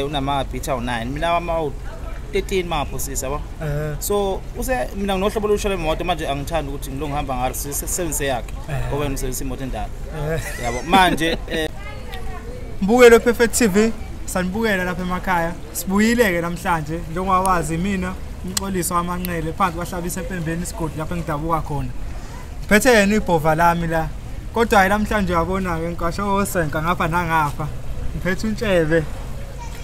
Unama beat awu9, mina wama 13 mangaphosisa, yabo. So use mina nginohlobo olusha lemoto manje, angithandi ukuthi ngilo ngihamba ngalo, sisebenzise yakhe ngoba ngisebenzisa imoto endala, yabo. Manje Mbukelo Perfect TV, sanibukela lapha emakhaya. Sibuyile ke namhlanje, njengoba wazi mina umxoliso wamanqele phansi kwahlabisa empembeni isigodi lapho engidabuka khona. Phethe yena ibhova lami la. Kodwa hayi, namhlanje uyabona ke ngiqasho osenka ngapha nangapha. Ngiphethe uNtshebe.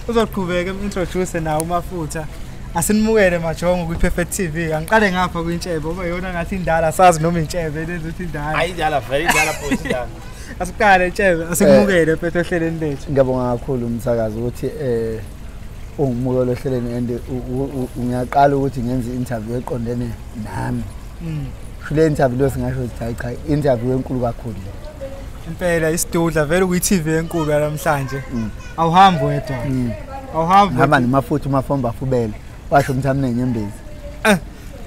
Uzoqhubeka introduce nawo uMafutha. Asinimukele majongo kwi Perfect TV. Angiqale ngapha kwiNtshebe ngoba yona ngathi indala, sazi noma intshebe lenza ukuthi indala. Hayi, indala vele, indala futhi indala. Asiqale Ntshebe, asikumukele phethe ohleleni lethu. Ngiyabonga kakhulu umsakazi ukuthi ungimukele ohleleni and ngiyaqala ukuthi ngenze i-interview eqondene nami. Le interview lo singasho ukuthi hayi cha, interview enkulu kakhulu le. Impela isidudla vele kuyi-TV enkulu namhlanje. Awuhambi wedwa. Awuhambi. Ngihamba noMafutha, uMafomba afubele. Washo ukuthi amne nyembezi.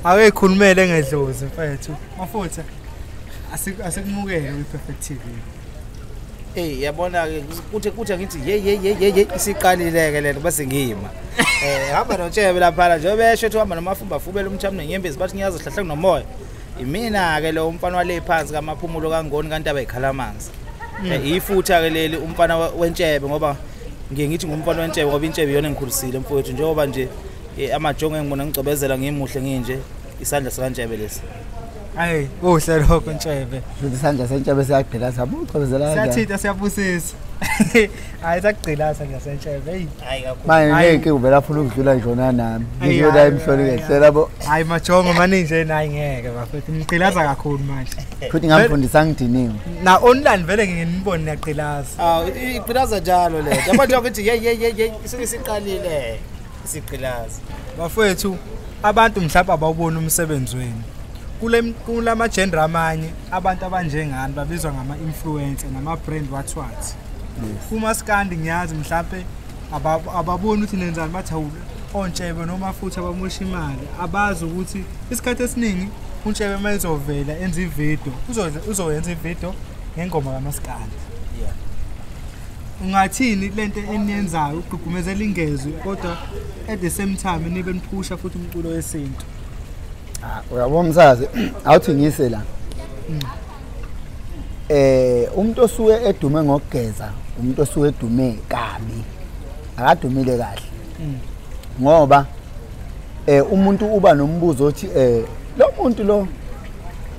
Ake ikhulumele ngedlozi mfethu. Mafutha, asikumukele kwi-Perfect TV. Hey, yabona ke kuthi ngithi ye ye ye ye ye, isiqalile ke lento bese ngima. Hamba noTshebe lapha nje besho ethi hamba noMafumba fubele umthamne nyembezi, bathi ngiyazi hlahla kunomoya. Imina ke lo umfana wale phansi kaMaphumulo kaNgoni kaNtaba ikhala amanzi. Ifutha ke leli, umfana wentshebe, ngoba ngiye ngithi ngumfana wentshebe ngoba intshebe iyona engikhulisile mfowethu, njengoba nje amajongo engibona ngicobezela ngimuhle nginje, isandla sikaNtshebe lesi. Hayi, kuhle lokho Ntshebe. Futhi isandla sentshebe siyagqila, sabucobezela kanjani. Siyathinta, siyabusisa. Hayi, sakugqila isandla sentshebe. Hey. Hayi kakhulu. Manje Hayi. ngeke uvela afuna ukudlula njona nami. Hayi, Ngisho la hayi, emhloli hayi, kahle labo. Hayi majongo maningi nayi, ngeke bafethu. Ngigqilaza kakhulu manje. Futhi ngamfundisa ngidiniwe. Na online vele nginibone niyagqilaza. Aw, igqilaza njalo le. Yabo nje ukuthi ye ye ye ye, isuke isiqalile. Isigqilaza. Bafethu, abantu mhlawumbe abawubona umsebenzi wenu. Kule kulama genre amanye, abantu abanjengani babizwa ngama influencer nama brand what what. Kumaskandi ngiyazi mhlawumbe ababoni ukuthi nenzani, bathi hawu, ontshebe noma futhi abamosha imali. Abazi ukuthi isikhathi esiningi uNtshebe uma ezovela enza ivideo, uzoyenza ivideo ngengoma kaMaskandi. Ungathini lento eniyenzayo ugqugqumezela ingezwe, kodwa at the same time nibe niphusha futhi umculo wesintu? Ah, uyabona umsakazi, awuthi ngise la. Umuntu osuke edume ngokugeza, umuntu osuke edume kabi. Akadumile kahle. Ngoba umuntu uba nombuzo othi lo muntu lo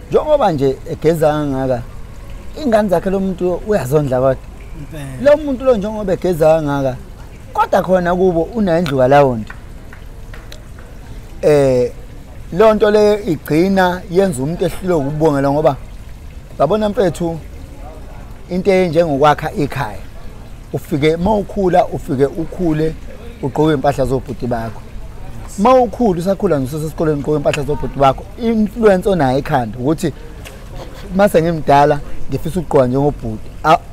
njengoba nje egeza kangaka, ingane zakhe lo muntu uyazondla kodwa. Impela. Lo muntu lo njengoba egeza kangaka, kodwa khona kubo unendlu kalawonto. Lo nto le igcina yenza umuntu ehlulwe ukubongela, ngoba yabona mfethu, into enjengokwakha ikhaya, ufike mawukhula, ufike ukhule ugqoke impahla zobhuti bakho. Mawukhula usakhula nje usesesikoleni ugqoke impahla zobhuti bakho, influence onayo ekhanda ukuthi mase ngimdala ngifisa ukugqoka njengobhuti.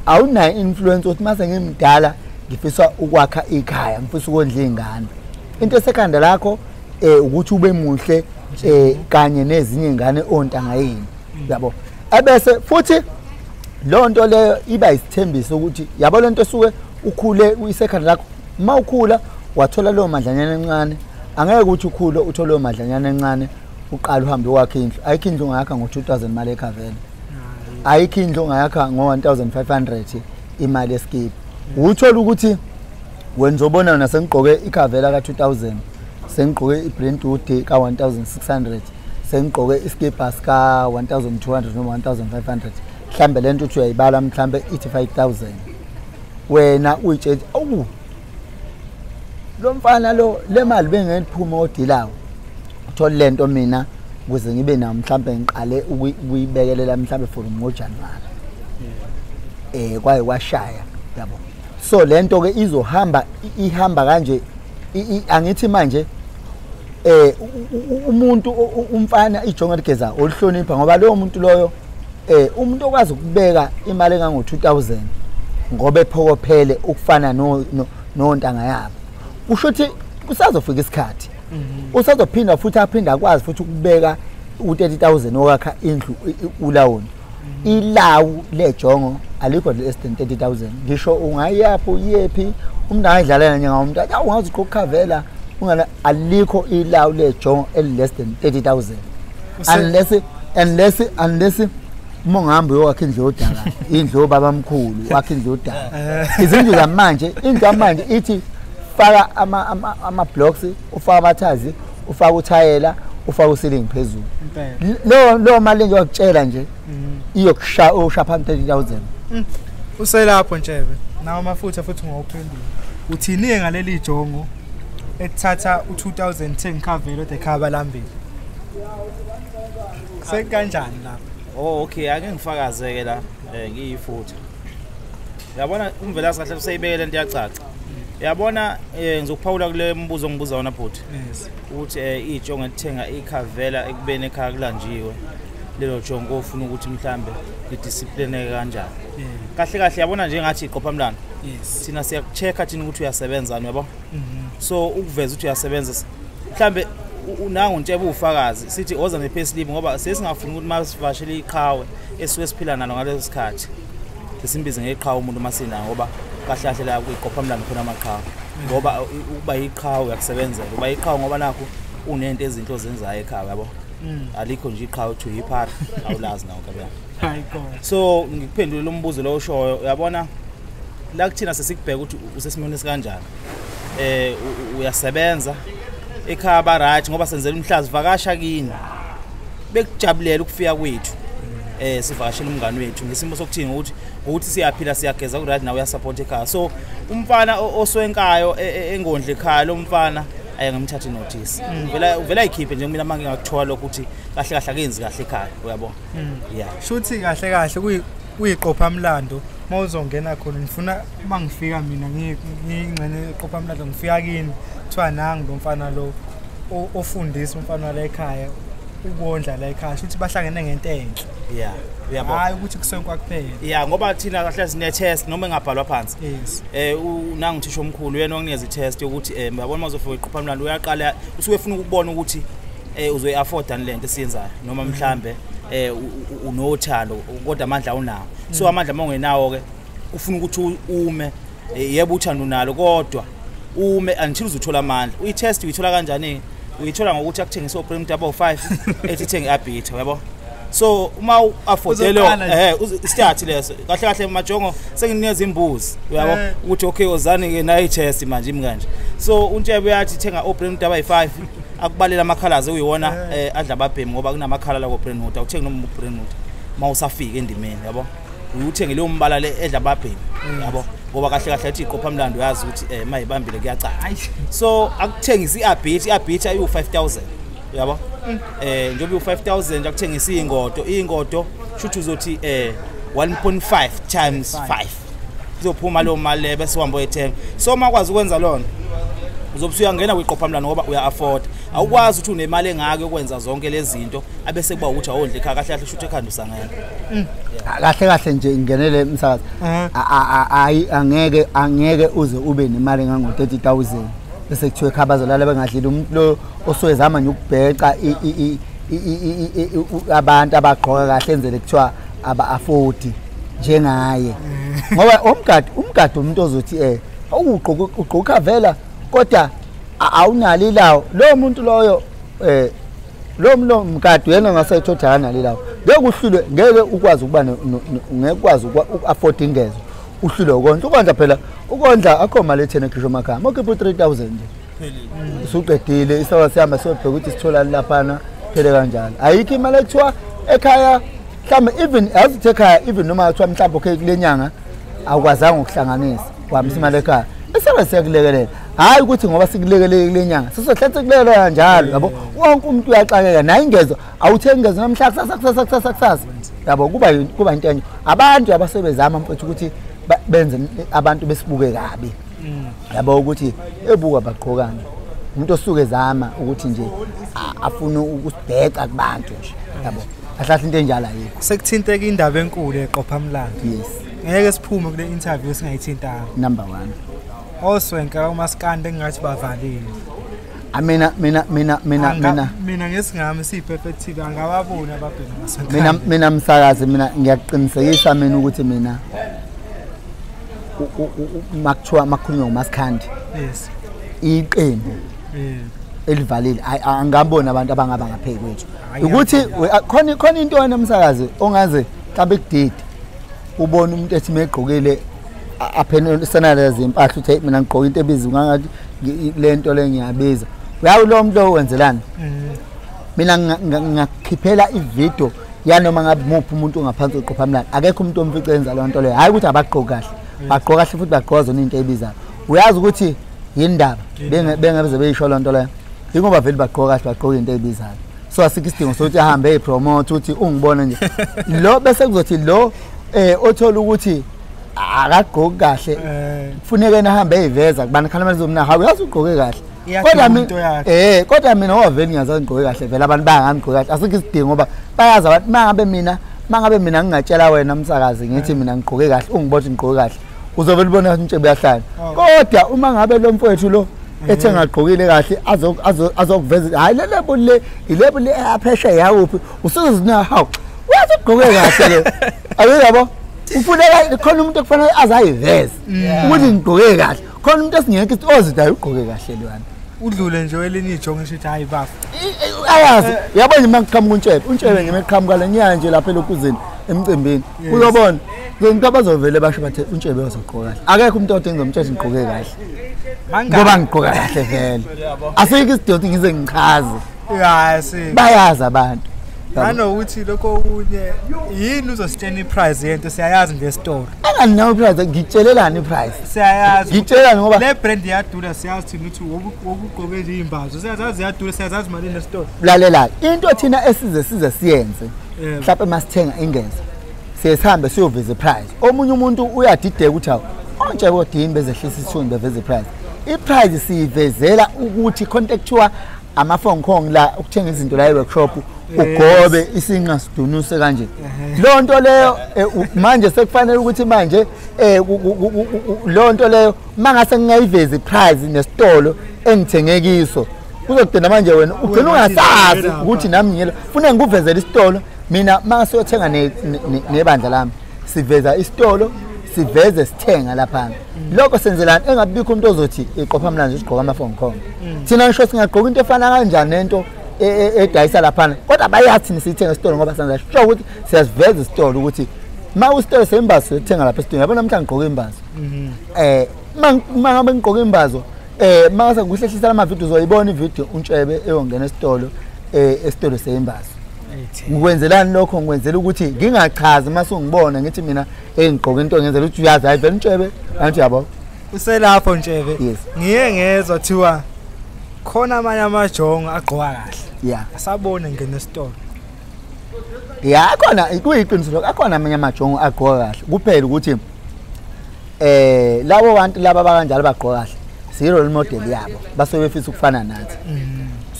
Awunayo influence ukuthi mase ngimdala ngifisa ukwakha ikhaya, ngifisa ukondla ingane. Into esekhanda lakho ukuthi ube muhle kanye nezinye ingane ontanga yini, yabo. Ebese futhi lo nto leyo iba isithembiso ukuthi yabo lento esuke ukhule uyisekhanda lakho, mawukhula wathola leyo madlanyana encane, angeke ukuthi ukhule uthole leyo madlanyana encane uqale uhambe wakhe indlu. Ayikho indlu ongayakha ngo-2000 imali ekhavela, ayikho indlu ongayakha ngo-1500 imali eskipa. Uthola ukuthi wena uzobona wena sengigqoke ikhavela ka-2000, sengigqoke i-Brentwood ka-1600, sengigqoke iskipa sika-1200 noma 1500, mhlambe lento uthi uyayibala mhlambe ithi 5000, wena uyitshela awu lo mfana lo le mali bengeliphuma odilawo uthole lento, mina ukuze ngibe nayo mhlambe ngiqale ukuyibekelela mhlambe for ngoJanuary kwaye kwashaya, yabo. So lento ke izohamba ihamba kanje, angithi manje umuntu umfana ijongo ligeza oluhlonipha, ngoba loyo muntu loyo umuntu okwazi ukubeka imali engango 2000 ngoba ephokophele ukufana no nontanga yabo, kusho ukuthi kusazofika isikhathi usazophinda futhi aphinda akwazi futhi ukubeka u30000 okwakha indlu ulawoni. Ilawu lejongo alikho less than 30,000. Ngisho ungayaphi uyephi umuntu angayidlalela nje ngawo umuntu athi awungazi ukukhavela ungala alikho ilawu lejongo eli less than 30,000. Unless uma ungahamba uyokwakha indlu yodaka, indlu yobaba mkhulu, wakha indlu yodaka. Izindlu zamanje, indlu yamanje ithi faka ama blocks, ufaka amathazi, ufaka uthayela, ufaka uceiling phezulu. Lo mali nje wakutshela nje iyokushaya ushapha 30,000. Uselapho Ntshebe. Nawo amafutha futhi ngawuphendula. Uthini ngaleli jongo ethatha u2010 khavelo ekhaya balambile? Sekanjani lapho? Oh okay, ake ngifakazeke la ngiyifutha. Yabona uMvelase kahle useyibekele lento iyacaca. Yabona ngizokuphawula kule mbuzo ngibuza wona bhuti. Yes. Ukuthi ijongo elithenga ikhavela ekubeni ekhaya kulanjiwe. Lelo jongo ofuna ukuthi mhlambe lidiscipline kanjani. Kahle kahle yabona nje ngathi iqopha mlando. Yes. Thina siyakuchecka thina ukuthi uyasebenza yabo. So ukuveza ukuthi uyasebenza mhlambe unangu Ntshebe ufakazi sithi oza ne-payslip ngoba sesingafuni ukuthi masivashele iqhawe esuke siphila nalo ngaleso sikhathi. Sesimbize ngeqhawe umuntu masinayo ngoba kahle kahle la kuyiqopha mlando khona amaqhawe. Ngoba ukuba iqhawe uyakusebenzela, uba iqhawe ngoba nakho unento ezinto ozenzayo ekhaya yabo. Alikho nje iqhawe to hip hop awulazi nawo kabe. Hayi khona. So ngikuphendule lo mbuzo lo oshoyo uyabona la kuthina sesikubheka ukuthi usesimweni esikanjani. Uyasebenza ekhaya ba right ngoba senzela umhlazi vakasha kini. Bekujabulela ukufika kwethu. Sivakashela umngani wethu ngesimo sokuthini ukuthi ukuthi siyaphila siyageza ku right nawe uyasupport ekhaya. So umfana oswenkayo engondle ekhaya lo mfana ayangamthatha notice. Vela ayikhiphe nje mina manje ngakuthola lokho ukuthi kahle kahle akenzi kahle ekhaya uyabona. Yeah. Shuthi kahle kahle kuyiqopha mlando mawuzongena khona ngifuna mangifika mina ngingcene iqopha mlando ngifika kini kuthiwa nangu lo mfana lo ofundisa umfana la ekhaya ukondla la ekhaya shuthi bahlangene ngento enhle. Yeah. Uyabona. Hayi ukuthi kusenkwa kuphela. Yeah ngoba thina kahle sine test noma engabhalwa phansi. Yes. Unangu uthisha omkhulu uyena onginikeza i-test yokuthi uyabona mawuzofika iqopha mlando uyaqala usuke efuna ukubona ukuthi uzoyi-afforda lento esiyenzayo noma mhlambe unothando kodwa amandla awunawo. So amandla mawungenawo ke ufuna ukuthi ume yebo uthando unalo kodwa ume until uzothola amandla. Uyi-test uyithola kanjani? Uyithola ngokuthi akuthengise oPrem 55 ethi thenge i-Arbiter yabo. So uma uaffordele start leso kahle kahle majongo senginikeza imbuzi uyabo ukuthi okay ozani ke nayi test manje imi kanje. So uNtshebe uyathi thenga oPrem 55 akubalela amakhalazi uyiwona adla ababhemi ngoba kunamakhala la koBrentwood awuthengi noma uBrentwood mawusafika endimeni yabo. Uthenge leyo mbala le edla ababhemi yabo ngoba kahle kahle ethi iqopha mlando uyazi ukuthi mayibambile kuyacaca. So akuthengisa iArbiter, iArbiter ayu 5000 uyabo. Njengoba u5000 akuthengisa ingodo shuthi uzothi 1.5 times 5 izophuma lo mali bese uhamba uyethenga. So makwazi ukwenza lona uzobe usuyangena kwiqopha mlando ngoba uya afford. Awukwazi ukuthi unemali engaka yokwenza zonke lezi zinto abese kuba ukuthi awondle ekhaya kahle kahle shuthi ekhanda usangena. Kahle kahle nje ngingenele umsakazi. Hayi angeke uze ube nemali engango 30,000 bese kuthiwe ekhaya bazolala bengadlile umuntu lo osowezama nje ukubheca abantu abagqoka kahle enzele kuthiwa aba afford njengaye. Ngoba umgadi umuntu ozothi ugqoka vela kodwa awunalo ilawo lo muntu loyo lo mgadi yena ngasayithoda kanalo ilawo ngeke uhlulwe ngeke ukwazi ukuba ngeke ukwazi uku-afford ingezo uhlulwe ukondla ukondla phela ukondla akho mali ethena ekhishwa emakhaya mawukhipha u-3000 nje usuqedile isawa sihamba siyobheka ukuthi sitholani laphana phele kanjalo. Ayikho imali ekuthiwa ekhaya mhlawumbe even azithi ekhaya even noma kuthiwa mhlawumbe okay kule nyanga awukwazanga ukuhlanganisa wahambisa imali ekhaya esabe siyakulekelela. Hayi ukuthi ngoba sikulekelele kule nyanga sizohlethe kulekelela kanjalo yabo. Wonke umuntu uyaxakeka naye ingezo awuthengi ingezo namhla kusasa yabo kuba into enye. Abantu abasebezama mfethu ukuthi benze abantu besibuke kabi yabo ukuthi ebuka bagqokana umuntu osuke ezama ukuthi nje afune ukusibheca kubantu nje yabo ahlahle into enjalo ayikho. Sekuthinteka indaba enkulu eqopha mlando. Yes. Ngeke siphume kule interview singayithintanga. Number 1. Oswenka umaskandi engathi bavalile. Mina mina mina mina mina mina ngesingami siyiPerfect TV angababoni ababhema amasonto. Mina msakazi, mina ngiyakuqinisekisa mina ukuthi mina makuthiwa makhulunywa ngoMasikhandi, yes, iqembu elivalile angaboni abantu abangaba ngaphezu kwethu. Ukuthi khona into wena msakazi ongaze mhlawumbe kudidi ubone umuntu ethi megqokile aphenelise impahla uthi mina ngigqoka into ebiza ngathi le nto le ngiyabiza. Uyawu lo muntu lo wenzelani? Mina ngakhiphela ivideo yanoma ngabe muphi umuntu ongaphansi kweqophamlando, akekho umuntu omfice enza leyo nto leyo. Hayi ukuthi abagqoki kahle, bagqoka kahle futhi bagqoka zona into ebizayo. Uyazi ukuthi yindaba bengebe beyisho leyo nto leyo, ingoba vele bagqoka kahle, bagqoka into ebizayo. So asikho isidingo sokuthi ahambe eyipromote ukuthi ungibone nje lo, bese kuzothi lo othola ukuthi akagqoki kahle kufuneka yena ahambe eyiveza kubani khona manje hawu uyazi ugqoke kahle. Kodwa mina kodwa mina wavele ngiyazazi ngigqoke kahle vele, abantu bayangigqoka kahle, asikho isidingo ngoba bayazi abantu. Mangabe mina ngingatshela wena msakazi ngithi mina ngigqoke kahle, ungibona ngigqoke kahle, uzovela ubona ukuthi uNtshebe uyahlala. Kodwa uma ngabe lo mfowethu lo ethe ngagqokile kahle azokuveza hayi le label le ilabel le apheshe yawuphi, usuzina hawu uyazi ugqoke kahle lo. Ayuyabo ufuneka khona umuntu okufanele azayiveze ukuthi ngigqoke kahle, khona umuntu esingeke ozithi hayi ugqoke kahle lwana. Udlule nje elinye ijongo ngisho hayi bafa. Ayazi uyabona nje makuqhamuka uNtshebe, uNtshebe nje meqhamuka la nyanje lapha elokuzini emcimbini, uyobona ngento abazovele basho bathe uNtshebe uzogqoka kahle. Akekho umuntu odwa engizomtshela ngigqoke kahle ngoba ngigqoka kahle vele, asikho isidingo ukuthi ngize ngichaze. Bayazi abantu. Nanokuthi lokho okunye yini uzositshena iprice yento siyayazi nje esitolo. Anginayo iprice, ngitshelelani iprice? Siyayazi. Ngitshelelani ngoba le brand iyadula, siyazi thina ukuthi wokugqoke nje imbazo, siyazazi iyadula, siyazazi malini esitolo. Lalela, into thina esize siyenze mhlawumbe masithenga ingeza siye sihambe siyoveza iprice. Omunye umuntu uyadideka ukuthi hawu onje kodini bezehlisa isithunzi beveza iprice. Iprice siyivezela ukuthi contactual ama-phone call la ukuthenga izinto la e-workshop ugobe isinqa sidunuse kanje. Leyo nto leyo manje sekufanele ukuthi manje leyo nto leyo mangase ngingayivezi iprice nesitolo engithenge kiso, kuzogcina manje wena ugcina ungasazi ukuthi nami ngiyela funa ngikuvezele isitolo. Mina mangase uyothenga nebandla lami siveza isitolo, siveze sithenga lapha. Lokho senzelani engabikho umuntu ozothi iqophamlando isigqoka ama-phone call. Thina ngisho singagqoka into efana kanjani nento edayisa laphana, kodwa bayathi siyithenga esitolo ngoba senza sure ukuthi siyasiveza isitolo ukuthi ma usitolo sembazo sithenga lapha esitolo. Yabona namhlanje ngigqoka imbazo, ma ngabe ngigqoka imbazo mase ngikuhlehlisa lama video uzoyibona ivideo uNtshebe eyongena esitolo esitolo sembazo. Ngikwenzelani lokho? Ngikwenzela ukuthi ngingachazi mase ungibona ngithi mina engigqoka into ngenzela ukuthi uyazi hayi vele uNtshebe angithi yabo uselapho Ntshebe. Ngiye ngezwa thiwa khona amanye amajongo agqoka kahle, asabone ngene esitolo. Ya khona kuyiqiniso lokho, akhona amanye amajongo agqoka kahle, kuphela ukuthi labo bantu laba bakanjalo bagqoka kahle si role model yabo, basuke befisa ukufana nathi.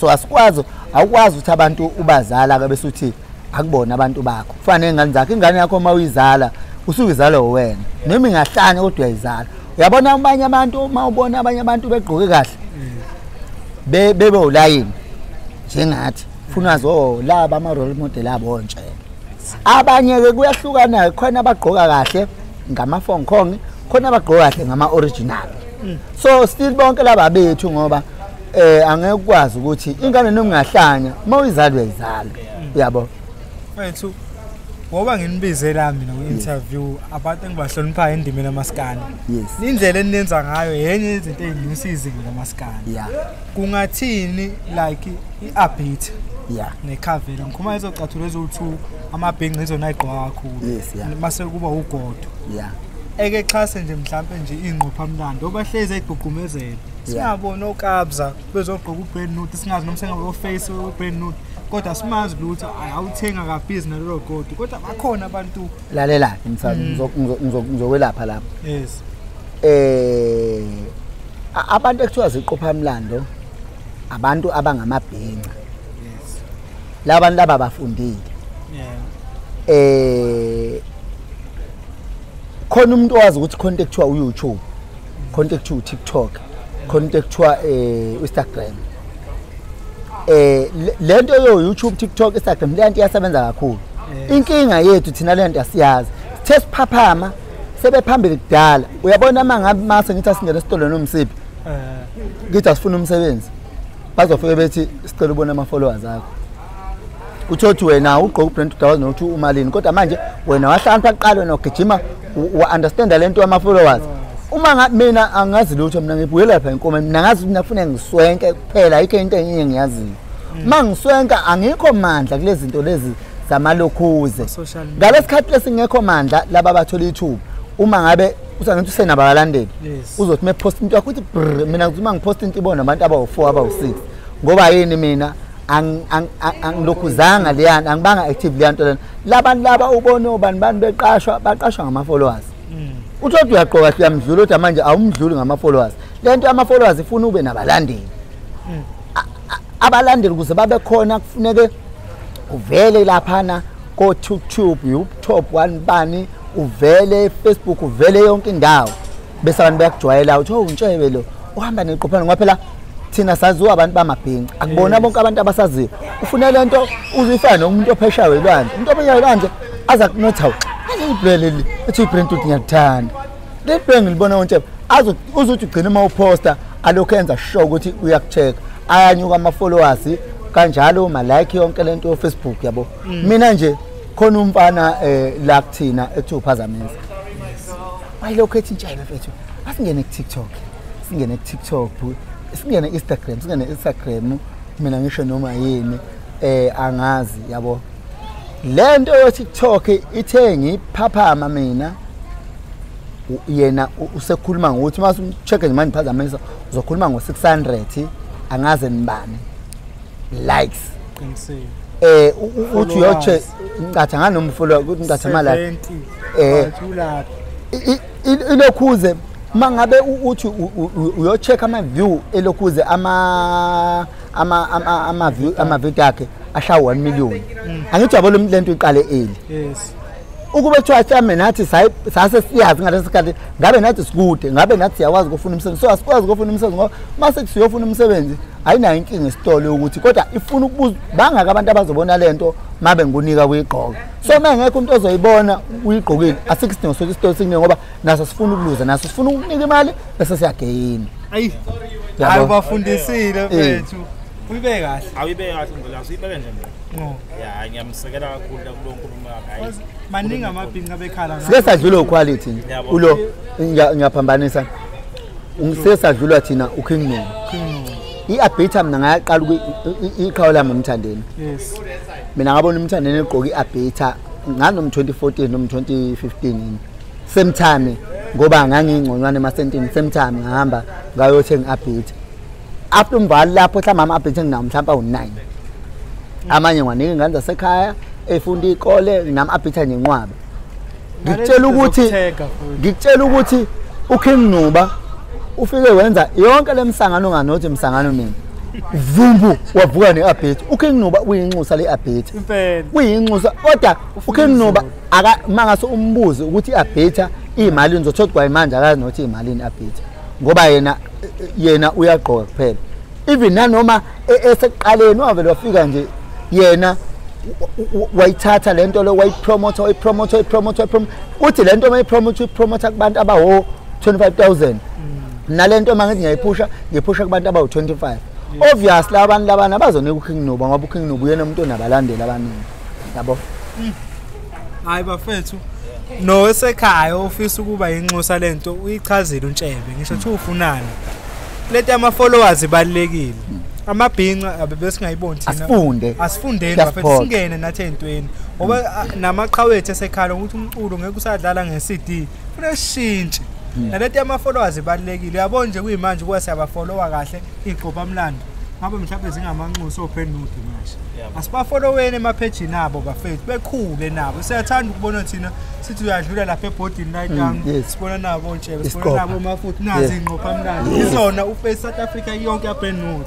So asikwazi, awukwazi ukuthi abantu ubazala ke bese uthi akubona abantu bakho. Kufana nengane zakho, ingane yakho uma uyizala usuke izalwa wena, noma ingahlanya kodwa uyayizala. Uyabona abanye abantu uma ubona abanye abantu begqoke kahle bebe ulayini njengathi funa zo laba ama role model abo Ntshebe. Abanye ke kuyahlukana, khona abagqoka kahle ngama phone call, khona abagqoka kahle ngama original. So still bonke laba bethu ngoba angeke ukwazi ukuthi ingane noma ungahlanya uma uyizala uyayizala. Uyabo mfethu, ngoba nginibize la mina ku-interview abantu engibahloniphayo endimeni yamaskandi. Indlela enenza ngayo yenye izinto ezinyusa izinga lamaskandi. Kungathini like i-abit nekhavela ngikhuluma izocathulo eziwu-2 amabhinci izona ayigqoka kakhulu mase kuba ugodo eke xhase nje mhlampe nje ingqophamlando obahlezi ayigqugqumezela. Singabona okabza bezogqoka ubrand new, singazi noma sengabe oface ubrand new, kodwa simazi lutho awuthenga kabhizi nalelo godo, kodwa bakhona abantu. Lalela ngizokwelapha lapho. Yes. Abantu ekuthiwa ziqophamlando abantu abangamabhinca. Yes. Labantu laba bafundile. Yeah. Khona umuntu owazi ukuthi khona ekuthiwa uYouTube, khona ekuthiwa uTikTok, khona ekuthiwa Instagram. Lento yo YouTube, TikTok, Instagram le nto iyasebenza kakhulu. Inkinga yethu thina le nto asiyazi. Sithe siphaphama sebephambili kudala. Uyabona mangabe mase ngithi asingene esitolo nomsiphi. Ngithi asifuna umsebenzi. Bazofike bethi sicela ubone ama followers akho. Uthothi wena ugqoka ubrand 2000 nokuthi umalini, kodwa manje wena wahlala aqala wena ugijima wa understand lento yama followers. Uma mina angazi lutho, mina ngibuyela lapha inkomo, mina ngazi ukuthi ngifuna ngiswenke kuphela, ayikho into enye engiyaziyo. Uma ngiswenka angikho mandla kulezi zinto lezi zamalokhuze. Ngalesikhathi lesingekho mandla laba bathola ithuba. Uma ngabe usangithi usenabalandeli, uzothi mepost into yakho uthi mina ngithi uma ngipost into ibona abantu abawu4 abawu6. Ngoba yini mina angilokhuzanga leyana, angibanga active leya nto lena. Labantu laba ubone obani bani beqashwa, baqashwa ngama followers. Uthi uyaqoka uyamdlula kodwa manje awumdluli ngama followers. Lento yama followers ifuna ube nabalandeli. Abalandeli ukuze babe khona kufuneke uvele laphana ko YouTube, YouTube one bani, uvele Facebook, uvele yonke indawo. Bese abantu bayakujwayela uthi oh uNtshebe lo uhamba neqophana, ngoba phela thina saziwa abantu bamabhinca. Akubona bonke abantu abasaziyo. Ufuna lento uzifana nomuntu opheshayo elwandle. Umuntu opheshayo elwandle aza kunotha leli leli ethi ibrand uthi ngiyakuthanda. Le brand ngilibona uNtshebe azothi ugcina uma uposta alokho enza sure ukuthi uyakucheck. Ayanyuka ama followers kanjalo ma like yonke lento yo Facebook yabo. Mina nje khona umfana la kuthina ethi uphazamisa. Wayilokho ethi Ntshebe mfethu asingene ku TikTok. Singene ku TikTok, singene Instagram, singene Instagram mina ngisho noma yini angazi yabo. Lento yo TikTok ithe ngiphaphama mina yena usekhuluma ngokuthi mase check nje manje phazamisa uzokhuluma ngo 600 angaze nibani likes. Qinisile. Uthi uyoche ngicathi nganomfollower ukuthi ngicathi ama like ilokhuze mangabe uthi uyocheck ama view elokhuze ama ama ama view ama video yakhe asha 1 million. Angithi yabo lento iqale early. Yes. Ukube kuthiwa mhlawumbe nathi sase siyazi ngalesi sikhathi ngabe nathi sikude, ngabe nathi siyakwazi ukufuna umsebenzi. So asikwazi ukufuna umsebenzi ngoba mase siyofuna umsebenzi ayinayo inkinga esitolo ukuthi kodwa ifuna ukubuza bangaka abantu abazobona lento mabe ngikunika uyigqoka. So mengekho umuntu ozoyibona uyigqokile asikho isidingo sokuthi isitolo sikunike ngoba naso sifuna ukuluza, naso sifuna ukunika imali bese siyageyina. Ayi. Hayi bafundisile mfethu. Uyibeke kahle. Awuyibeke kahle ngolazi, uyibeke nje mina. No. Ya ngiyamsekela kakhulu kulo nkulumo yakhe. Hayi. Maningi amabhinca bekhala ngayo. Sike sadlula quality nje. Ulo ngiyaphambanisa. Ungisesadlulwa thina uKing Nuba. I-Abita mina ngayaqala iqhawe lami uMthandeni. Yes. Mina ngabona uMthandeni egqoka i-Abita nganom 2014 noma 2015. Same time ngoba ngangingconywana emasentini, same time ngahamba ngayothenga i-Abita. After umvalo lapho mhlawumbe ama-Abita enginawo mhlawumbe awu-9. Amanye ngiwanika ingane zasekhaya efunda ikole nama-Abita nje inqwaba. Ngikutshela ukuthi uKing Nuba ufike wenza yonke lemsangano nganothi imsangano mina. Vumbu wavuka ne-Abita. uKing Nuba uyinxusa le-Abita. Impela. Uyinxusa kodwa uKing Nuba aka mangase umbuze ukuthi i-Abita iyimalini uzothola kwayimanje akazi nokuthi iyimalini i-Abita. Ngoba yena uyagqoka kuphela. Even nanoma esekuqaleni wavele wafika nje yena wayithatha lento lo wayipromote wayipromote wayipromote wayipromote. Uthi lento mayipromote uyipromote kubantu abawo 25,000. Nalento mangithi ngiyayiphusha ngiphusha kubantu abawu25. Obviously abantu labana bazonika uKing Nuba ngoba uKing Nuba uyena umuntu onabalandeli abaningi. Yabo. Hayi bafethu. No esekhaya ofisa ukuba inxusa lento uyichazile uNtshebe ngisho ukuthi ufunani. Lento ama followers ibalekile. Amabhinca abebesingayiboni thina. Asifunde. Asifundeni bafethu singene nathi entweni. Ngoba namaqhawe ethu esekhala ukuthi umculo ngeke usadlala ngeCD. Kufanele sishintshe. Nalento yama followers ibalekile. Uyabona nje kuyimanje kuba siyabafollowa kahle igqoba mlando. Ngabe mhlawumbe zingamanxusa oPenwood manje. Asibafolloweni emaphejini abo bafethu bekhule nabo. Siyathanda ukubona thina sithi uyadlula lapha ebhodini right down sibona nabo oNtshebe sibona nabo Mafuthi nazi ingqopha mlando. Izona uFace South Africa yonke yaPenwood.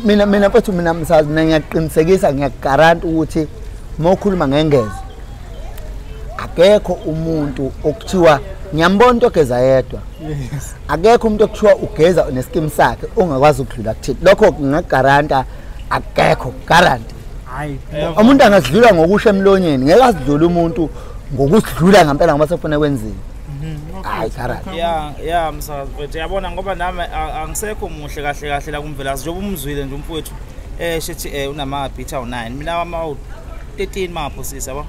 Mina mfethu mina msazi mina ngiyaqinisekisa ngiyakugaranta ukuthi uma ukhuluma ngengeze akekho umuntu okuthiwa Ngiyambona umuntu ogeza yedwa. Akekho umuntu okuthiwa ugeza neskimu sakhe ongakwazi ukudlula kuthina. Lokho ngingagaranta akekho guarantee. Hayi. Umuntu angasidlula ngokusho emlonyeni, ngeke asidlule umuntu ngokusidlula ngempela ngoba sefuna kwenziwe. Hayi guarantee. Ya msakazi mfethu yabona ngoba nami angisekho muhle kahle kahle la kuMvelase njengoba umzwile nje umfowethu shethi unama beat awu9 mina wama 13 maphosisa yabo.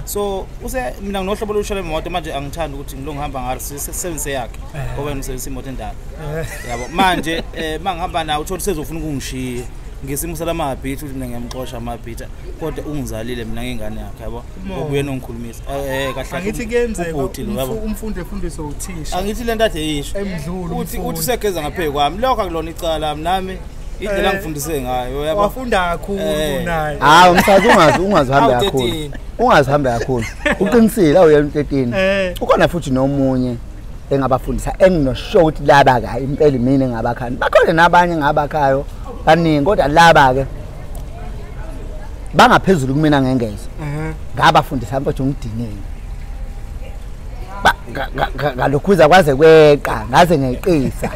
So use mina nginohlobo olusha lemoto manje angithandi ukuthi ngilongihamba ngalo sisebenzise yakhe ngoba ngisebenzisa imoto endala. Yabo manje mangihamba nawe uthola sezofuna ukungishiya ngesimo salamabhithi ukuthi mina ngiyamxosha amabhithi kodwa ungizalile mina ngengane yakhe yabo ubuyena ongikhulumisa kahle angithi kuyenzeka umfundi efundiswe uthisha angithi lento ade yisho emdlulu uthi usegeza ngaphezu kwami lokho akulona icala nami indlela ngifundise ngayo yabo wafunda kakhulu kunaye. Hayi umsazi ungazihambe kakhulu. Ungazihambe kakhulu. Uqinisile awuyena 13. Ukhona futhi nomunye engabafundisa enginosho ukuthi laba ka impela mina engabakhani. Bakhona nabanye engabakhayo baningi kodwa laba ke bangaphezulu kumina ngengeza. Ngabafundisa mfowethu ngidinile. Ba ngalokhuza kwaze kweqa ngaze ngeqisa.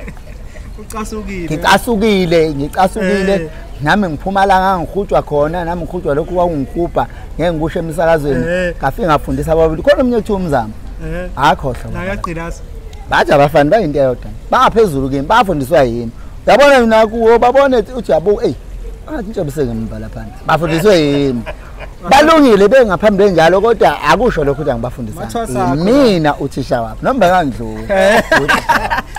Ucasukile. Ngicasukile nami ngiphuma la ngangihutshwa khona nami ngihutshwa lokhu kwakungihubha ngeke ngikusho emsakazweni ngafika ngafundisa ababili khona omunye kuthiwa umzamo akhohlwa nakagqilaza bathi abafani bayinto eyodwa bangaphezulu kimi bafundiswa yini uyabona mina kuwo babone uthi yabo ey angathi nje ngemva lapha bafundiswe yini balungile bengaphambi benjalo kodwa akusho lokho ukuthi angibafundisa mina uthisha wabo noma bangandlula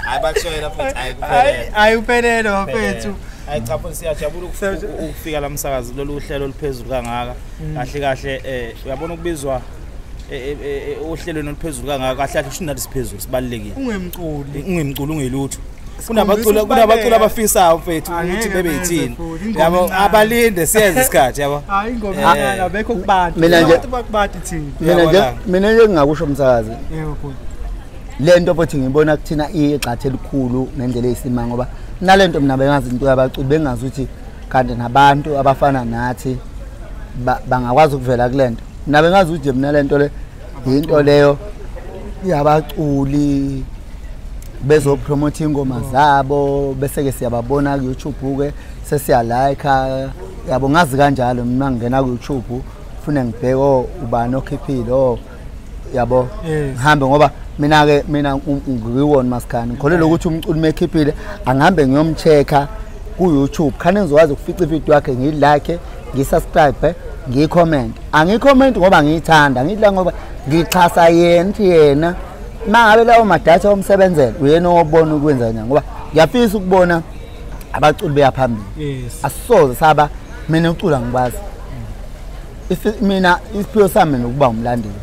hayi bakushayela futhi hayi kuphelele hayi uphelele bafethu. Hayi cha futhi siyajabula ukufika la msakazi lolu hlelo oluphezulu kangaka kahle kahle uyabona ukubizwa ohlelweni oluphezulu kangaka kahle kahle kusho nathi siphezulu sibalekile ungemculi ungelutho kunabaculi abafisayo mfethu ukuthi bebe yithini yabo abalinde siyenze isikhathi yabo. Hayi ingoma encane abekho kubantu abantu bakubantu thina. Mina nje ngingakusho umsakazi yebo bhuti lento futhi ngibona kuthina igxathe elikhulu ngendlela eyisimanga ngoba nalento mina bengazi into yabaculi bengazi ukuthi kanti nabantu abafana nathi bangakwazi ukuvela kulento. Mina bengazi ukuthi mina lento le into leyo yabaculi bezopromote ingoma zabo bese ke siyababona ku YouTube ke sesiyalike yabo ngazi kanjalo mina ngingena ku YouTube ufune ngibheke ubani okhiphile yabo ngihambe ngoba mina ke mina ngiwona maskani ngikholelwa ukuthi umculi mekhiphile angihambe ngiyomchecka ku YouTube khane ngizokwazi ukufica ivideo yakhe ngiyilike ngisubscribe ngiyicomment angicomment ngoba ngiyithanda ngidla ngoba ngixhasa yena yena mangabe lawo madatha omsebenzela uyena obona ukwenza kanjani ngoba ngiyafisa ukubona abaculi beya phambili. Asisoze saba mina ucula ngibazi mina isiphiwo sami nokuba umlandeli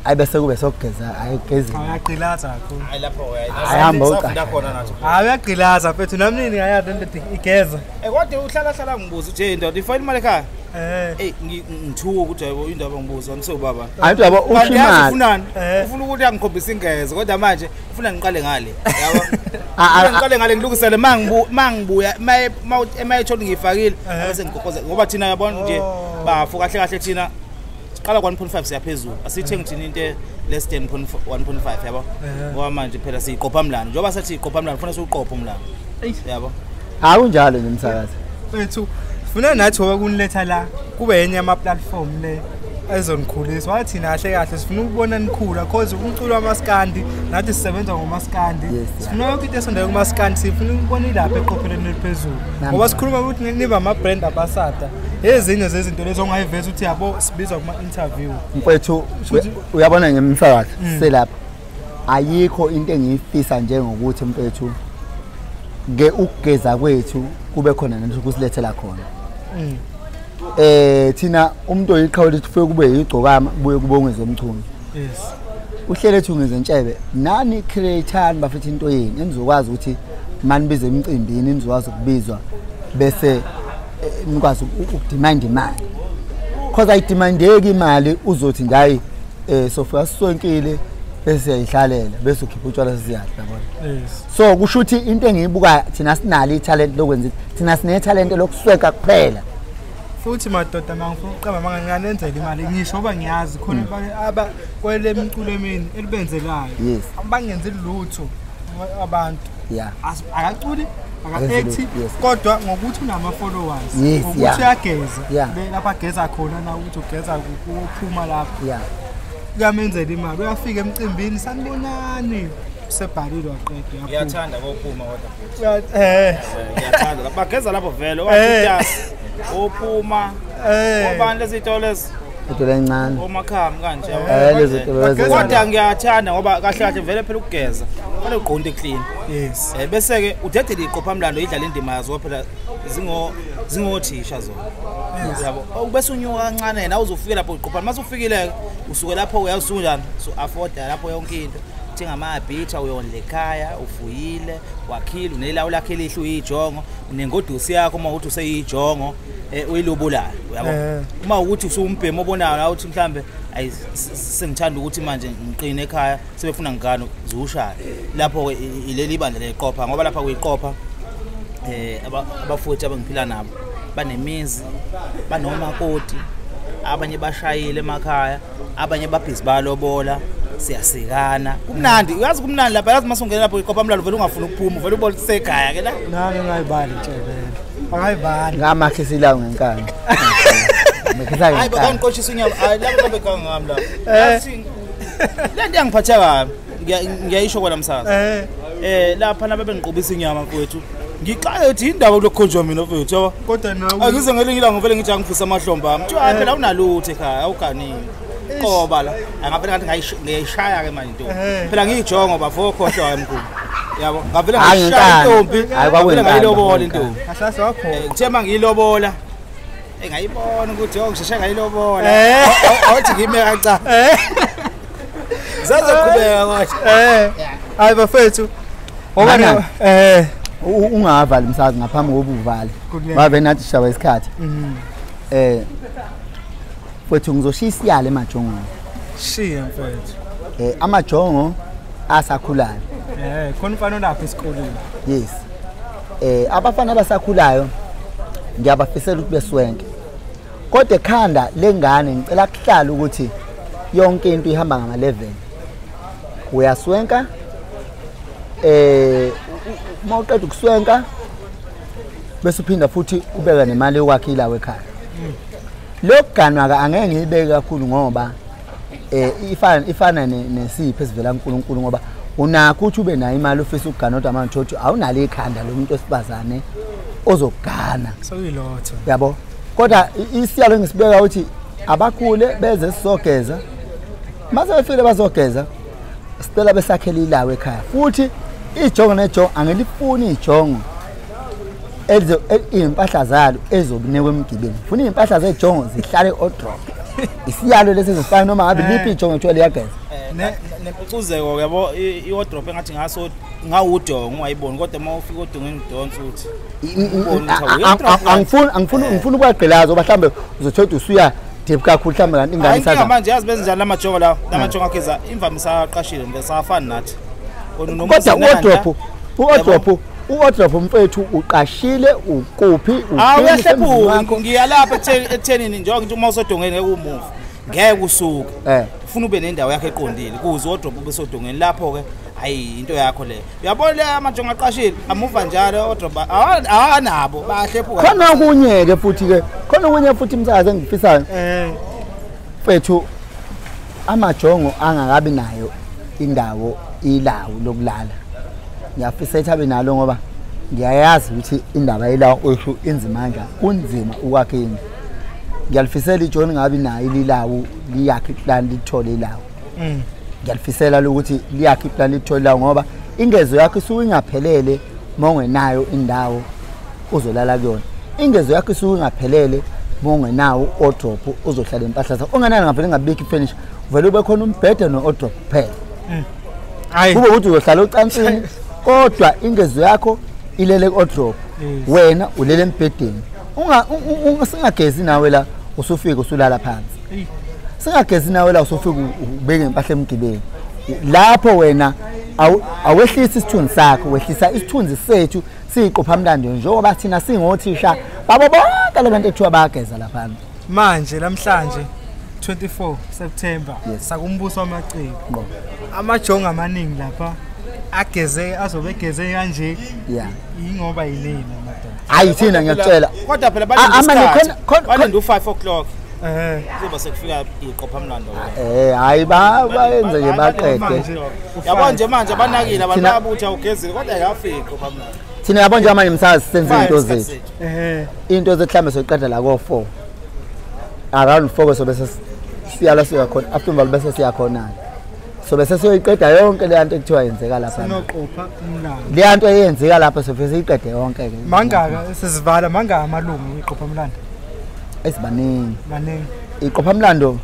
ayi bese kube sokugeza ayigezi ayagqilaza kakhulu hayi lapho ayihamba usafunda khona nathi hayi uyagqilaza mfethu nami nini ngayazi lento igeza kodwa uhlala hlala ngibuza nje indoda ifayile imali ekhaya ngithuka ukuthi hayibo indaba ngibuza ngisewubaba hayi yabo usho imali ufunani ufuna ukuthi angikhombise ingezo kodwa manje ufuna ngiqale ngale yabo ngiqale ngale ngilungisele mangibuya mayethola ngiyifakile bese ngikhokoza ngoba thina yabona nje bafu kahle kahle thina siqala 1.5 siyaphezulu asithengi thina into less than 1.5 yabo ngoba manje phela siyiqopha mlando njengoba sathi iqopha mlando ufuna siuqopha umlando yabo awunjalo nje msakazi mfethu funa nathi ngoba kuniletha la kube yenye ama platform le ezonikhulisa wathi kahle kahle sifuna ukubona nikhula cause umculo wamaskandi nathi sisebenza ngomaskandi sifuna yonke into esondele kumaskandi sifuna ukubona ilapha eqophelweni eliphezulu ngoba sikhuluma ukuthi niba ama brand ambassador ezinye zezinto lezo ongayiveza ukuthi yabo sibizwa kuma interview mfethu uyabona nje msakazi selapha ayikho into engiyifisa njengokuthi mfethu ke ukugeza kwethu kube khona nento kusilethela khona. Thina umuntu oyiqhawe lethu kufike kube yigcokama kubuye kubongwe Mchunu. Yes. uhlelo lethu ngezentshebe nani creator bafethu into yini enizokwazi ukuthi manibize emcimbini nizokwazi ukubizwa bese nikwazi ukudemand imali. Because ayidemandeki imali uzothi nje hayi sofika sisonkile bese siyayihlalela bese ukhipha utshwala sesiyadla yabona. Yes. So kusho ukuthi into engiyibuka thina sinalo italent lokwenza thina sine talent lokusweka kuphela. Futhi madoda mangifuna ukuqamba manganenzela imali ngisho ngoba ngiyazi khona aba kwele emculo emini elibenzelayo. Abangenzi lutho abantu. Akaculi aka-act kodwa ngokuthi unama followers ngokuthi uyageza lapha ageza khona na ukuthi ugeza kuphuma lapha. Kuyamenzela imali uyafika emcimbini sanibonani usebhalile waqeda. Ngiyathanda kophuma kodwa futhi. Ngiyathanda bageza lapho vele wathi ophuma obani lezi zitolo lezi itolo encane omakhami kanje kodwa ngiyathanda ngoba kahle kahle vele phela ukugeza fanele uqonde clean. Yes. Bese ke udedele iqophamlando idlala indima yazo phela zingothisha zona. Yabo bese unyuka kancane nawe uzofika lapho iqopha mase ufikile usuke lapho uyasuka njani so afford lapho yonke into uthenga amabhitha uyondla ekhaya ufuyile wakhile unelawu lakhe elihle uyijongo unengodusi yakho uma uthi useyijongo uyilobolayo uyabo uma ukuthi usumbhemi obonayo la uthi mhlambe ayi sengithanda ukuthi manje ngiqine ekhaya sebefuna ngigano ziwushaya lapho ileli ibandla leqopha ngoba lapha kuyiqopha abafowethu abangiphila nabo banemizi banomakoti abanye bashayile emakhaya abanye babhizi balobola siyasikana kumnandi uyazi kumnandi lapha yazi masungena lapho iqopha mlalo vele ungafuni ukuphuma vele ubone sekhaya ke la nami ngayibali tshebele angayibali ngamakhe silawo ngenkani hayi bakangiqoshisa unyawo hayi lapho babekanga ngami lapho yathi le nto yangiphatha kabi ngiyayisho kwala msakazo lapha nabe bengiqobisa inyama mfowethu ngixaye ukuthi indaba lokukhonjwa mina mfowethu yabo kodwa nawe angize ngelinye ilanga vele ngithi angifisa amahlombe ami kuthiwa phela unalutho ekhaya awuganile qoba la angavele ngathi ngiyayishaya ke manje intombi phela ngiyijongo bafo khohlwa emkhulu yabo ngavele ngayishaya intombi ngavele ngayilobola intombi ahlase wakho ngithe mangiyilobola engayibona ukuthi ngisheshe ngayilobola awuthi ngime kancane zazoqhubeka kodwa hayi bafethu ngoba ungavali umsakazo ngaphambi kokuba uvale babe nathi shaba isikhathi mfowethu ngizoshiya isiyalo emajongweni. Shiya mfowethu. Amajongo asakhulayo. Khona umfana olapha esikoleni. Yes. Abafana abasakhulayo ngiyabafisela ukuthi beswenke. Kodwa ekhanda lengane ngicela kuhlala ukuthi yonke into ihamba ngama level. Uyaswenka uma uqeda ukuswenka bese uphinda futhi ubeka nemali yokwakha ilawo ekhaya. Lokuganwa ke angeke ngiyibeke kakhulu ngoba ifana nesipho esivela kuNkulunkulu ngoba unakho ukuthi ube nayo imali ufisa ukugana kodwa manje uthi awunalo ikhanda lomuntu osibazane ozogana sokuyilotho yabo. Kodwa isiyalo engisibeka ukuthi abakhule beze sizogeza mase befile bazogeza sicela besakhele ilawo ekhaya futhi ijongo nejongo angelifuni ijongo ezo impahla zalo ezobunikwa emgibeni funa impahla zejongo zihlale odrop isiyalo lesi ezifana noma ngabe liphi ijongo ethiwa liyageza nempucuzeko yabo i-wardrobe engathi ngaso ngawudongo ungayiboni kodwa uma ufika odongeni udonsa uthi angifuni ukwagqilaza ngoba mhlambe uzothola usuya deep kakhulu mhlambe kanti ingane isaza manje yazi benza njani lamajongo lawo lamajongo ageza imvamisa aqashile ngesafani nathi kodwa u-wardrobe mfethu uqashile ukuphi uyahlephuka ngiyalapha ethenini njengoba ngithi uma usodongeni ngeke umuve ngeke usuke ufuna ube nendawo yakho eqondile kuze wardrobe ube sodongeni lapho ke hayi into yakho leyo uyabona le amajongo aqashile amuva njalo wardrobe awanabo bayahlephuka khona okunye ke futhi ke khona okunye futhi umsakazi engifisayo mfethu amajongo angakabi nayo indawo ilawo lokulala ngiyafisa ukuthi abe nalo ngoba ngiyayazi ukuthi indaba yelawo oyisho inzima kanjani kunzima ukwakha indlu ngiyalifisela ijoni ngabi nayo ililawo liyakhe iplan lithole ilawo ngiyalifisela lokuthi liyakhe iplan lithole ilawo ngoba ingezo yakho isuke ingaphelele uma ungenayo indawo uzolala kuyona ingezo yakho isuke ingaphelele uma ungenawo wardrobe uzohlala impahla zakho ungenayo ngavele ngabikho ifurniture vele ube khona umbhede no-wardrobe kuphela kube ukuthi uzohlala ocansini kodwa ingezo yakho ilele ku-wardrobe wena ulele embhedeni singagezi nawe la usufika usulala phansi singagezi nawe la usufika ubeke impahla emgibeni lapho wena awehlisa isithunzi sakho wehlisa isithunzi sethu siyiqophamlando njengoba thina singothisha babo bonke Bonke abantu ekuthiwa bayageza lapha. Manje namhlanje 24 September sakumbuso wamaciko. Amajongo amaningi lapha ageze azobe egeze kanje. Yeah. Ingoba yinini madoda. Hayi thina ngiyakutshela. Kodwa phela balinde isikhathi. Balinde u5 o'clock. Kuzoba sekufika iqophamlando. Hayi bayenze nje baqede. Yabo nje manje abanakile abantu bayabutha ugezile kodwa ayafika iqophamlando. Thina yabo nje manje msazi senze into zethu. Into zethu mhlambe soyiqeda la ko 4. Around 4 so bese siyala siya khona after umvalo bese siya khona. So bese siyoyiqeda yonke le nto ekuthiwa yenzeka lapha. Sinoqopha umlando. Le nto eyenzeka lapha sofike siyiqede yonke ke. Mangaka sizivala mangaka amalungu iqophamlando. Esibaningi. Baningi. Iqophamlando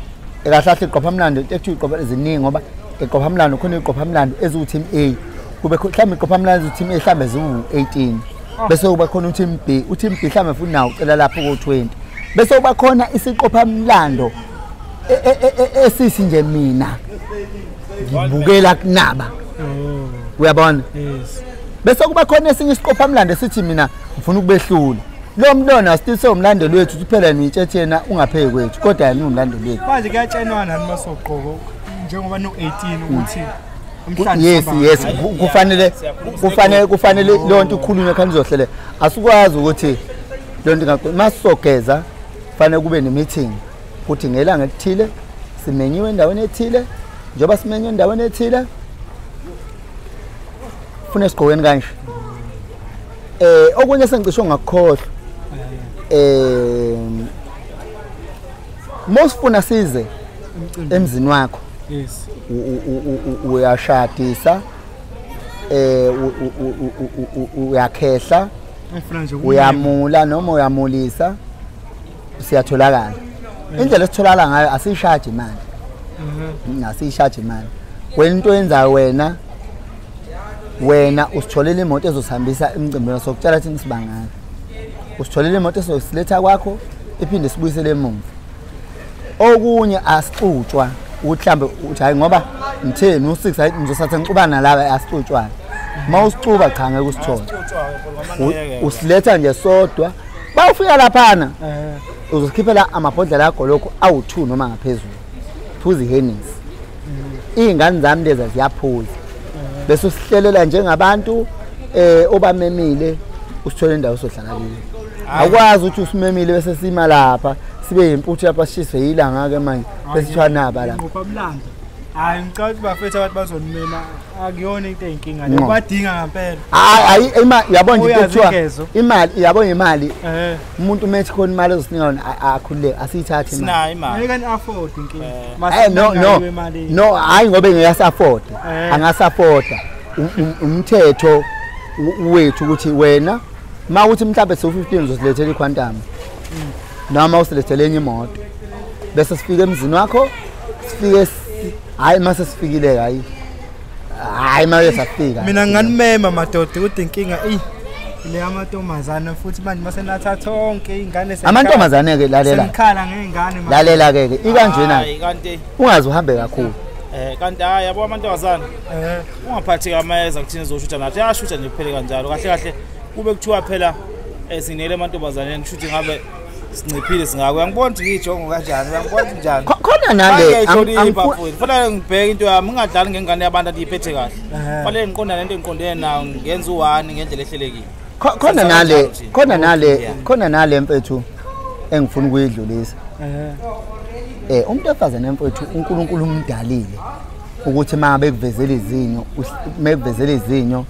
ekahlahle iqophamlando into ekuthiwa iqopha eziningi ngoba iqophamlando khona iqophamlando eziwu team A. Kube mhlawumbe iqophamlando eziwu team A mhlawumbe ziwu 18. Bese kuba khona u-team B, u-team B mhlawumbe futhi nawo ucela lapho ku 20. Bese kuba khona isiqophamlando esisi nje mina ngibukela kunaba. Uyabona? Yes. Bese kuba khona esinye isiqophamlando esithi mina ngifuna ukubehlula. Lo mntwana still sewumlandeli wethu kuphela nitshethi yena ungapheki kwethu kodwa yena ungumlandeli wethu. Manje kuyatshenwana nani masoqoko njengoba no 18 ukuthi umhlanje. Yes yes kufanele leyo nto ikhulunywe khani izohlele. Asikwazi ukuthi leyo nto masogeza kufanele kube ne meeting ukuthi ngelanga elithile simenyiwe endaweni ethile njengoba simenyiwe endaweni ethile funa sigqokeni kanje. Okunye sengicisho ngakukhohlwa mosifuna size emzini wakho. Yes. Uyashadisa uyakhehla uyamula noma uyamulisa siyatholakala. Indlela esitholakala ngayo asiyishaji imali. Asiyishaji imali. Wena into oyenzayo wena usitholela imoto ezosihambisa emcimbini sokutshela thina sibangaka. Usitholela imoto ezosiletha kwakho iphinde sibuyisele emuva. Okunye asixutshwa ukuthi mhlambe uthi hayi ngoba ngitheni u6 hayi ngizosatha ngixubana laba asixutshwana. Mawusixuba cha ngeke usithole. Usiletha nje sodwa. Bawufika laphana uzokhiphela amabhodlela akho lokho awu2 noma ngaphezulu. Phuza iHennessy. Izingane zami leza ziyaphuza. Bese usihlelela njengabantu obamemile usithole indawo sohlala kuyo. Awukwazi ukuthi usimemile bese sima lapha sibe imputhu lapha sishiswe ilanga ke manje bese sithiwa naba lapha. Iqophamlando. Hayi ngicela ukuthi bafethu abantu bazonimema akuyona into eyinkinga le badinga ngempela. Hayi imali yabona nje kuthiwa imali yabona imali umuntu umethi khona imali ezosinika yona akhululeke asiyithathe imali. Sinayo imali. Ngeke ni afford inkinga. No no hayi ngoba ngeke afford. Angasafforda umthetho wethu ukuthi wena mawuthi mhlawumbe so15 uzosilethela iQuantum noma usilethele enye imoto bese sifike emzini wakho sifike hayi mase sifikile hayi hayi mase safika. Mina nganimema madoda ukuthi inkinga le amantombazane futhi manje masenathatha onke izingane amantombazane ke lalela senikhala ngeingane lalela ke ke ikanjena ungaze uhambe kakhulu. Kanti hayi yabo amantombazane ungaphathi kamayeza kuthina ezoshutha nathi yashutha nje kuphele kanjalo kahle kahle kube kuthiwa phela sinele amantombazane ngishuthi ngabe sinciphile singako. Uyangibona ukuthi ngiyijongo kanjani, uyangibona njani khona nale kufanele ngibheke into yami ngingadlali ngengane yabantu andiyiphethe kahle. Kufanele ngiqonda lento engiqondene nayo ngenza u1 ngendlela ehlelekile. Khona nale mfethu engifuna ukuyidlulisa. Umuntu wesifazane mfethu uNkulunkulu umdalile ukuthi mangabe kuvezela izinyo mekuvezela izinyo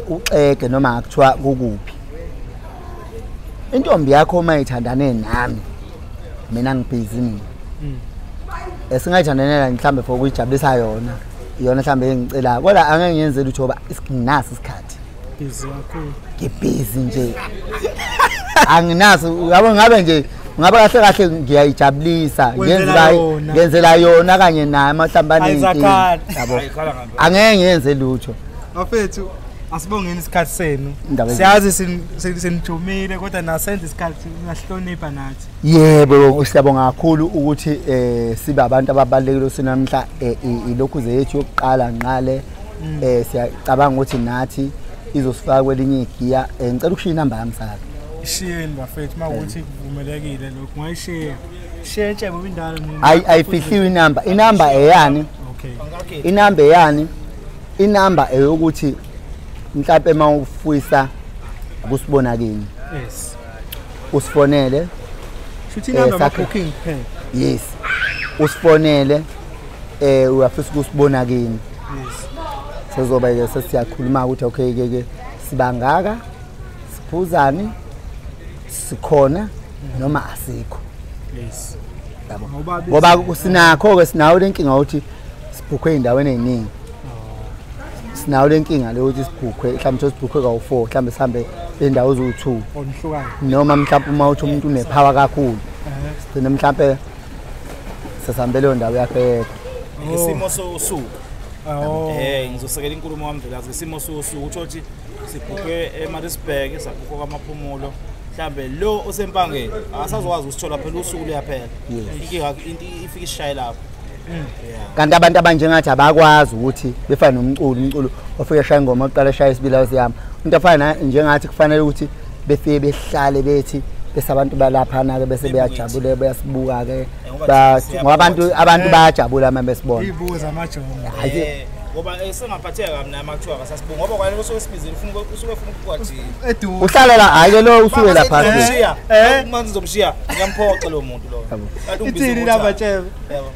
uxeke noma akuthiwa kukuphi. Intombi yakho uma ithandane nami mina ngibhizi mina. Esingayithandanela mhlambe for ukuyijabulisa yona. Iyona mhlambe engicelayo kodwa angeke ngiyenze lutho ngoba isinginaso isikhathi. Busy kakhulu. Ngibhizi nje. Anginaso yabo ngabe nje ngabe kahle kahle ngiyayijabulisa ngenzela yona kanye naye mhlawumbe anenkinga yabo. Angeke ngiyenze lutho. Bafethu asibongeni isikhathi senu. Siyazi sinijumile kodwa nasenze isikhathi singahlonipha nathi. Yebo siyabonga kakhulu ukuthi sibe abantu ababalekile sinamhla ilokhuze yethu yokuqala nqale siyacabanga ukuthi nathi izosifaka kwelinye igiya. Ngicela ukushiya inamba yami sakhe. Ishiyeni bafethu mawukuthi kuvumelekile lokho ungayishiya. Shiya intshebe indalo nini. Ayifihliwe inamba. Inamba eyani? Okay. Inamba eyani? Inamba eyokuthi mhlawumbe mawufisa ukusibona kini. Yes. Usifonele. Shuthi inamba ama booking kuphela. Yes. Usifonele uyafisa ukusibona kini. Yes. Sezoba ke sesiyakhuluma ukuthi okay ke sibangaka siphuzani sikhona noma asikho. Yes. Yabo. Ngoba sinakho ke sinawo lenkinga ukuthi sibhukhwe endaweni eziningi. Sinawo lenkinga le ukuthi sibhukhwe mhlawumbe sibhukhwe kawu4 mhlawumbe sihambe indawo eziwu2. Onihlukana. Noma mhlawumbe uma uthi umuntu unepower kakhulu. Sigcine mhlawumbe sesihambe leyo ndawo yakhe yedwa. Isimo sosuku. Ngizosekela inkulumo kaMvelase isimo sosuku utho ukuthi sibhukhwe eMaritzburg sabhukhwa kwaMaphumulo mhlambe lo osempangeni akasazokwazi ukusithola phela usuku luyaphela inkinga into ifika ishaye lapho. Kanti abantu abanjengathi abakwazi ukuthi befane nomculo ofike eshaya ingoma oqala eshaya isibili siyami umuntu afana njengathi kufanele ukuthi befike behlale bethi bese abantu balaphana ke bese beyajabula bayasibuka ke ngoba abantu bayajabula uma besibona ibuza amajongo ngoba sengaphatheka mina amathuba akasasibonga ngoba kwale usuke sibizile ufuna usuke ufuna ukugwadile eduze uhlala la hayi ke lo usuke lapha uma ngizomshiya ngiyamphoxa lo muntu lo kanti ungibizile lapha tshebe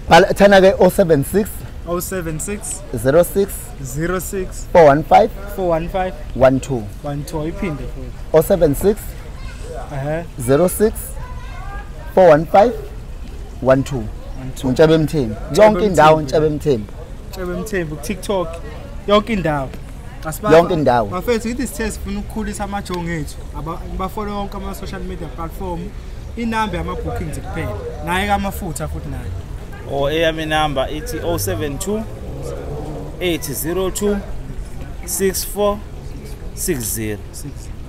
bhala thana ke 076 076 06 06 415 415 12 12 iphinde futhi 076 06 415 12 uNtshebe Mthembu yonke indawo uNtshebe Mthembu Ntshebe Mthembu ku TikTok yonke indawo yonke indawo bafethu ithi sithe sifuna ukukhulisa amajongo ethu abafollow wonke ama social media platform inamba yama bookings kuphela naye kamafutha futhi naye eyami number ithi 072 802 6460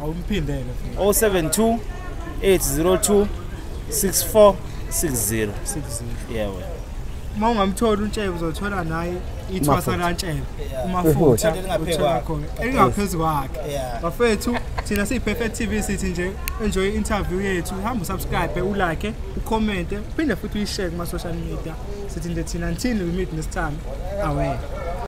awumphindele futhi 072 802 6460 yebo. Uma ungamthola uNtshebe uzothola naye ithwasa laNtshebe umafutha uthola khona elingaphezu kwakhe. Bafethu thina siyi-Perfect TV sithi nje enjoy i-interview yethu, hamba usubscribe, ulike, ucommente, uphinde futhi uyishare kuma social media. Sithi nje thina until we meet next time, away.